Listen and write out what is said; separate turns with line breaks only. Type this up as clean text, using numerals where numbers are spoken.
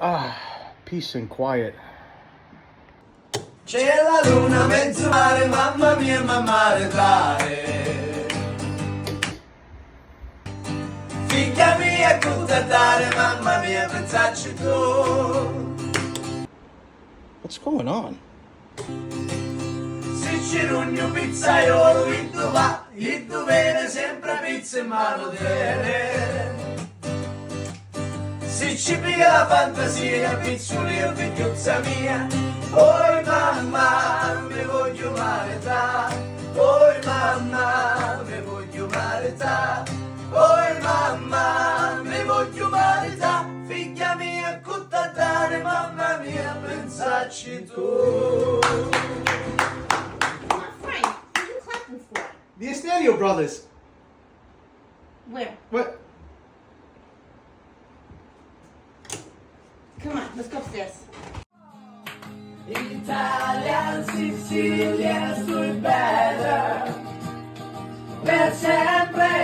Ah, peace and quiet.
C'è la luna mezzo mare, mamma mia, mamma retare. Figlia mia, cu dare, mamma mia, pensacci tu.
What's going on?
Se c'è un pizzaiolo, iddu va, iddu vene sempre pizza in mano tiene. Se ci piglia la fantasia, pizzulio, figliuzza mia, oi mamma, mi voglio marità, oi mamma, mi voglio marità, oi mamma, mi voglio marità, figlia mia, dare, mamma mia, pensaci tu.
Come on, Frank. What are you clapping for?
The Estadio Brothers.
Where?
What?
Come on, let's go upstairs.
Italian, Sicilian, sui better. Per sempre